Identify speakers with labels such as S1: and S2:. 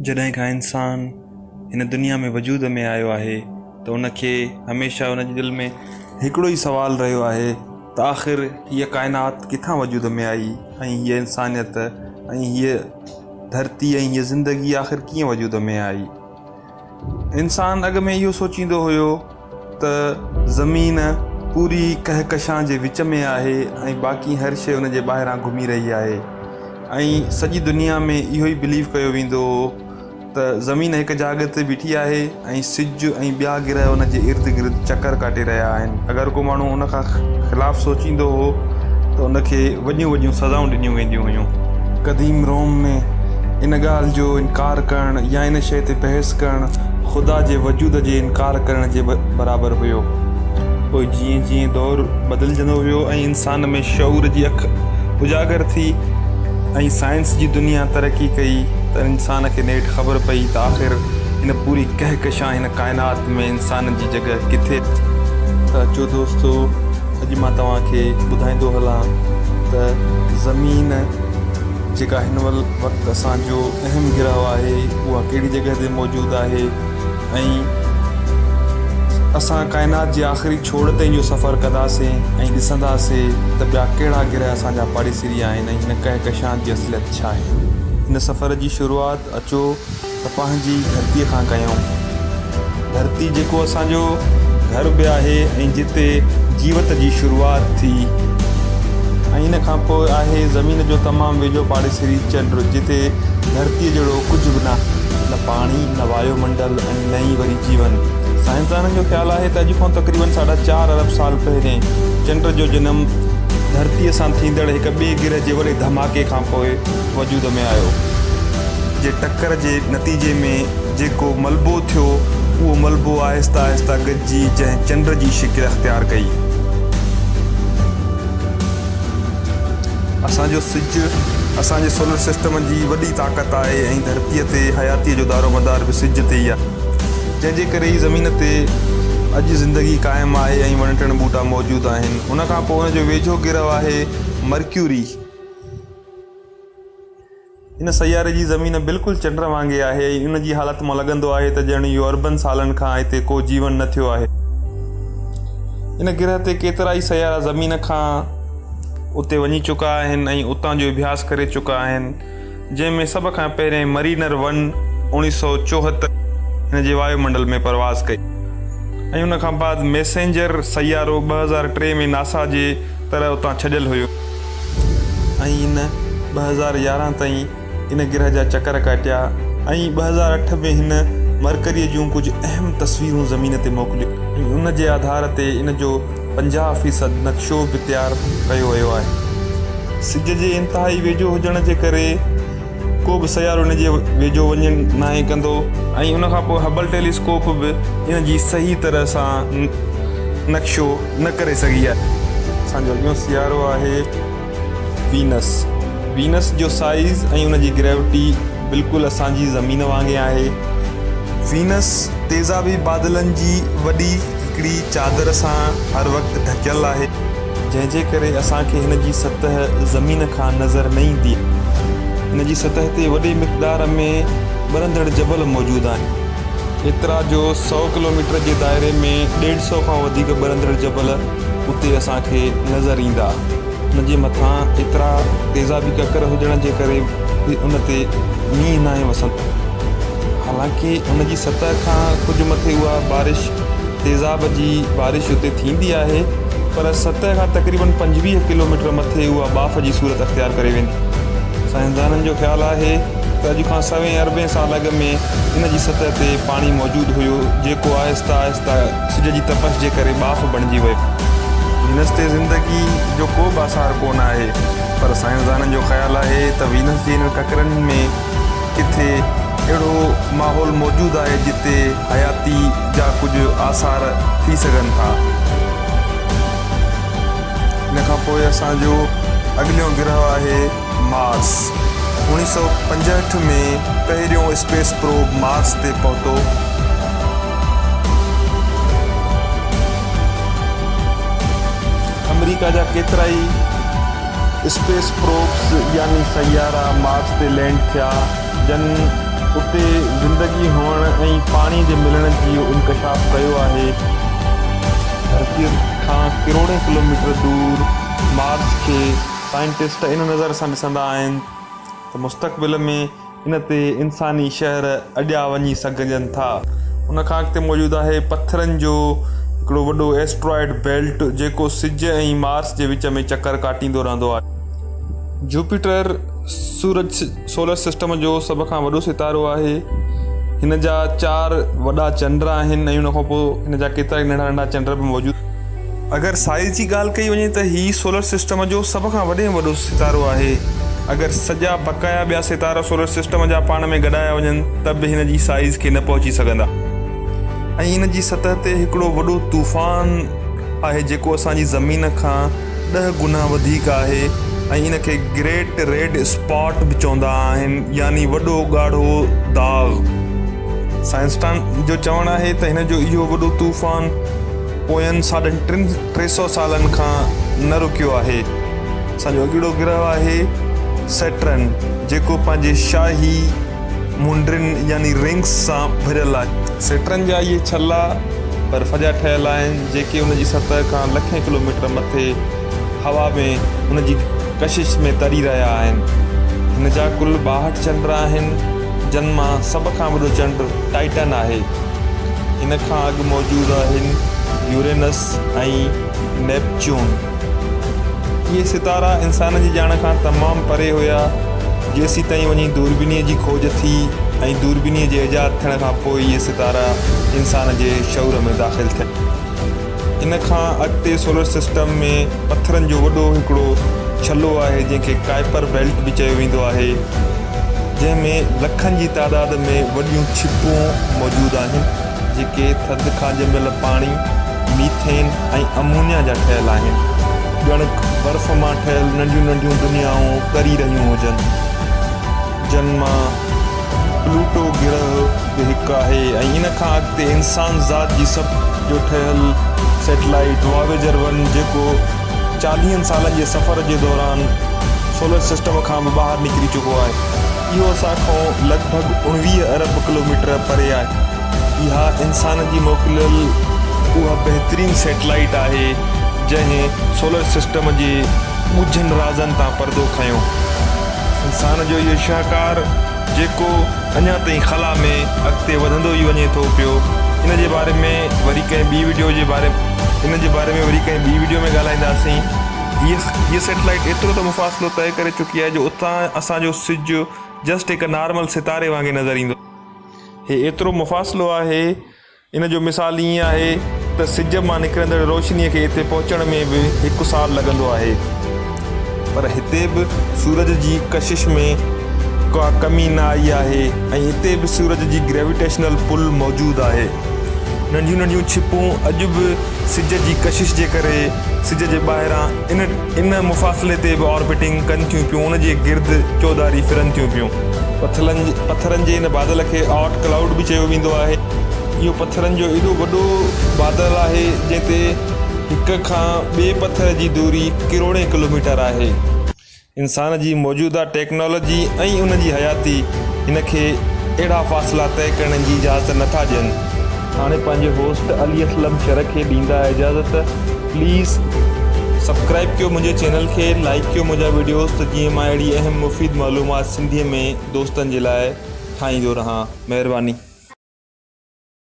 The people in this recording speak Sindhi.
S1: جڏهن کان انسان هن دنيا ۾ وجود ۾ آيو آهي ته ان کي هميشه ان جي دل ۾ هڪڙو ئي سوال رهيو آهي ته آخر هيء ڪائنات ڪٿان وجود ۾ آئي ۽ هيء انسانيت ۽ هيء ڌرتي ۽ هيء زندگي آخر ڪيئن وجود ۾ آئي؟ انسان اڳ ۾ اهو سوچيندو هيو ته زمين پوري ڪهڪشان جي وچ ۾ آهي ۽ باقي هر شيء ان جي ٻاهران گهمي رهي آهي ۽ سڄي دنيا ۾ اهو ئي بليو ڪيو ويندو هو ته زمين هڪ جاڳ تي بيٺي آهي ۽ سج ۽ ٻيا گرهه ان جي ارد گرد چڪر ڪاٽي رهيا آهن. اگر ڪو ماڻهو ان کان خلاف سوچيندو هو ته ان کي وڏيون وڏيون سزائون ڏنيون وينديون هيون. قديم روم ۾ ان ڳالهه جو انڪار ڪرڻ يا ان شيء تي بحث ڪرڻ خدا جي وجود جي انڪار ڪرڻ جي برابر هيو. پوء جيئن جيئن دور بدلجندو ويو ۽ انسان ۾ شعور جي اک اجاگر ٿي ۽ سائنس جي دنيا ترقي ڪئي ته انسان کي نيٺ خبر پئي ته آخر هن پوري ڪهڪشان هن ڪائنات ۾ انسان جي جڳهه ڪٿي. ته اچو دوستو اڄ مان توهان کي ٻڌائيندو هلان ته زمين جيڪا هن وقت اسان جو اهم گرهه آهي اها ڪهڙي جڳهه تي موجود آهي ۽ اسان ڪائنات جي آخري ڇوڙ تائين جو سفر ڪنداسين ۽ ڏسنداسين ته ٻيا ڪهڙا گرهه اسان جا پاڙيسري آهن ۽ هن ڪهڪشان جي اصليت ڇا آهي. هن سفر جي شروعات اچو ته پنهنجي ڌرتيء کان ڪيون. ڌرتي جيڪو اسان جو گهر به آهي ۽ جتي جيوت جي شروعات ٿي ۽ ان کان پوء آهي زمين جو تمام ويجهو پاڙيسري چنڊ جتي ڌرتيء جهڙو ڪجهه به ناهي. نه پاڻي، نه وايو منڊل ۽ نه ئي وري جيون. سائنسدانن جو خيال آهي ته اڄ کان تقريبن ساڍا چار ارب سال پهرين چنڊ جو جنم ڌرتيء سان ٿيندڙ هڪ ٻئي گرهه جي وڏي ڌماڪي کان پوء وجود ۾ آيو. جي ٽڪر جي نتيجي ۾ جيڪو ملبو ٿيو، اهو ملبو آهستي آهستي گڏجي جنهن چنڊ جي شڪل اختيار ڪئي. اسان جو سج اسان جي سولر سسٽم جي وڏي طاقت آهي ۽ ڌرتيء تي حياتيء جو دارومدار به سج تي ئي آهي، جنهن جي ڪري ئي زمين تي اڄ زندگي قائم آهي ۽ وڻ ٽڻ ٻوٽا موجود آهن. ان کان پوء ان جو ويجهو گرهه آهي مرڪيوري. هن سياري جي زمين بلڪل چنڊ وانگي آهي ۽ ان جي حالت مان لڳندو آهي ته ڄڻ اهو اربن سالن کان هتي ڪو جيون نه ٿيو آهي. ان گرهه تي ڪيترائي سيارا زمين کان اتي وڃي چڪا آهن ۽ اتان جو اڀياس ڪري چڪا آهن، جنهن ۾ سڀ کان پهرين مرينر ون 1974 هن جي وايو منڊل ۾ پرواز ڪئي ۽ ان کان بعد ميسينجر سيارو 2003 ۾ ناسا جي طرح اتان ڇڏيل هيو. ۽ ان 2011 تائين ان گرهه جا چڪر ڪاٽيا ۽ 2008 ۾ هن مرڪريء جون ڪجهه اهم تصويرون زمين تي موڪليون ۽ ان جي آڌار تي ان جو 50 فيصد نقشو به تيار ڪيو ويو آهي. سج جي انتهائي ويجهو هجڻ جي ڪري ڪو به سيارو ان جي ويجهو وڃڻ ناهي ڪندو ۽ ان کان پوء هبل ٽيليسڪوپ به ان جي صحيح طرح سان نقشو نه ڪري سگهي آهي. اسان جو اڳيون سيارو آهي وينس. وينس جو سائيز ۽ ان جي گريوٽي بلڪل اسان جي زمين وانگي آهي. وينس تيزابي بادلن جي وڏي هڪڙي چادر سان هر وقت ڍڪيل آهي. جنهن جي ڪري اسان کي هن جي سطح زمين کان نظر نه ايندي. هن جي سطح تي وڏي مقدار ۾ ٻرندڙ جبل موجود آهن. ايترا جو سئو ڪلوميٽر جي دائري ۾ ڏيڍ سئو کان وڌيڪ ٻرندڙ جبل اتي اسان کي نظر ايندا. ان جي مٿان ايترا تيزابي ڪڪر هجڻ جي ڪري به ان تي مينهن ناهي وسندو. حالانڪه ان جي سطح کان ڪجهه مٿي اها بارش تيزاب جي بارش اتي ٿيندي آهي پر سطح کان تقريبن 25 ڪلوميٽر مٿي اها ٻاڦ جي صورت اختيار ڪري ويندي. سائنسدانن جو خيال آهي ته اڄ کان سوين اربين سال اڳ ۾ ان جي سطح تي پاڻي موجود هيو، جيڪو آهستي آهستي سج جي تپش جي ڪري ٻاڦ بڻجي ويو. وينس تي زندگي جو ڪو به آثار ڪو نه آهي، پر سائنسدانن جو خيال آهي ته وينس جي انهن ڪڪرن ۾ ڪٿي اهڙو ماحول موجود آهي جتي حياتي جا ڪجهه آثار ٿي سگهن ٿا. ان کان پوء اسان جو اڳليون گرهه آهي. مارس، 1965 ۾ پهريون اسپيس پروب مارس تي پهتو. آمريڪا جا ڪيترائي اسپيس پروبس يعني سيارا مارس تي لينڊ ٿيا، جن اتي زندگي هئڻ ۽ پاڻي جي ملڻ جي انڪشاف ڪيو آهي. ڌرتيء کان ڪروڙين ڪلوميٽر دور مارس کي سائنٽسٽ ان نظر سان ڏسندا آهن ته مستقبل ۾ ان تي انساني شهر اڏيا وڃي سگهجن ٿا. ان کان اڳتي موجود آهي پٿرن جو هڪڙو وڏو ايسٽرائيڊ بيلٽ جيڪو سج ۽ مارس جي وچ ۾ چڪر ڪاٽيندو رهندو آهي. جوپيٽر سورج سولر سسٽم جو سڀ کان وڏو ستارو آهي. هن جا چار وڏا چنڊ آهن ۽ ان کان پوء هن جا ڪيترائي ننڍا ننڍا چنڊ به موجود. اگر سائيز جي ڳالهه ڪئي وڃي ته هي سولر سسٽم جو سڀ کان وڏي ۾ وڏو ستارو آهي. اگر سڄا بقايا ٻيا ستارا سولر سسٽم جا پاڻ ۾ گڏايا وڃن ته به هن جي سائيز کي نه پهچي سگهندا. ۽ ان جي سطح تي هڪڙو وڏو طوفان آهي جيڪو اسان جي زمين کان ڏهه گنا وڌيڪ آهي ۽ ان کي گريٽ ريڊ اسپاٽ به چوندا آهن يعني وڏو ڳاڙهو داغ. سائنسدان جو چوڻ آهي ته هن جو اهو وڏو طوفان پوين ساڍن ٽن 300 سالن کان نه رڪيو آهي. اسان جو اڳڙو گرهه آهي سيٽرن جيڪو پنهنجي شاهي منڊرين يعني رنگس سان ڀريل آهي. سيٽرن جا اهي ڇلا برف جا ٺهيل آهن جيڪي ان جي سطح کان لکين ڪلوميٽر مٿي هوا ۾ ان جي ڪشش ۾ تري رهيا آهن. هن جا ڪل 62 چنڊ آهن جن مان سڀ کان وڏو چنڊ ٽائٽن آهي. ان کان اڳ موجود آهن يورينس ۽ نيپچون. اهي ستارا انسان جي ڄاڻ کان تمام پري هيا، جيسيتائين وڃي دوربينيء جي کوج ٿي ۽ دوربينيء جي ايجاد ٿيڻ کان پوء اهي ستارا انسان جي شعور ۾ داخل ٿيا. ان کان اڳتي سولر سسٽم ۾ پٿرن جو وڏو هڪڙو ڇلو آهي جنهن کي ڪائپر بيلٽ به چيو ويندو آهي جنهن ۾ لکن جي تعداد ۾ وڏيون ڇپون موجود آهن جيڪي ٿڌ کان ڄميل پاڻي، ميٿين ۽ امونيا جا ٺهيل آهن ڄڻڪ برف مان ٺهيل ننڍيون ننڍيون دنيائون تري رهيون هجن جن مان پلوٽو گرهه به هڪ آهي ۽ ان کان اڳتي انسان ذات جي سڀ جو ٺهيل سيٽلائيٽ واويجر ون جيڪو چاليهن سالن جي سفر جي دوران سولر سسٽم کان به ٻاهر نڪري چڪو آهي. اهو اسان کان لڳ ڀڳ 19 ارب ڪلوميٽر پري آهي. اها انسان جي موڪليل اها بهترين سيٽلائيٽ آهي جنهن سولر سسٽم جي ڳجهن رازن تان پردو کنيو. انسان جو اهو شاهڪار جيڪو اڃا تائين خلا ۾ اڳتي وڌندو ئي وڃي ٿو پيو ان جي باري ۾ وري ڪنهن ٻي وڊيو جي باري ان جي باري ۾ وري ڪنهن ٻي وڊيو ۾ ڳالهائينداسين. هيء هيء سيٽلائيٽ ايترو ته مفاصلو طئي ڪري چڪي آهي جو اتان اسان جو سج جسٽ هڪ نارمل ستاري وانگي نظر ايندو. هي ايترو مفاصلو آهي ان جو مثال ائين آهي ته سج مان نڪرندڙ روشنيء کي اتي پهچڻ ۾ به هڪ سال لڳندو آهي. پر هتي به سورج جي ڪشش ۾ ڪا ڪمي نه آئي آهي ۽ هتي به سورج جي گريويٽيشنل پل موجود آهي. ننڍيون ننڍيون ڇپون اڄ به سج جي ڪشش جي ڪري سج جي ٻاهران ان ان مفاصلي تي به آربٽنگ ڪن ٿيون پيون ان جي گرد چوڌاري ڦرن ٿيون پيون. پٿرن جي ان بادل کي آرٽ ڪلائوڊ به چيو ويندو آهي. اهو پٿرن جو ايڏو وڏو بادل آهي جنهن تي هڪ کان ٻئي پٿر جي دوري ڪروڙين ڪلوميٽر آهي. انسان جي موجوده ٽيڪنالاجي ۽ ان جي حياتي هن کي اهڙا فاصلا طئي ڪرڻ جي اجازت نه ٿا ڏين. هاڻي پنهنجي هوسٽ علي اسلم شر کي ڏيندا اجازت پليز سبڪرائب ڪيو منهنجي چينل کي لائيڪ ڪيو منهنجا وڊيوز ته جيئن مان اهڙي اهم مفيد معلومات سنڌي ۾ دوستن جي لاء ٺاهيندو رهان مهرباني.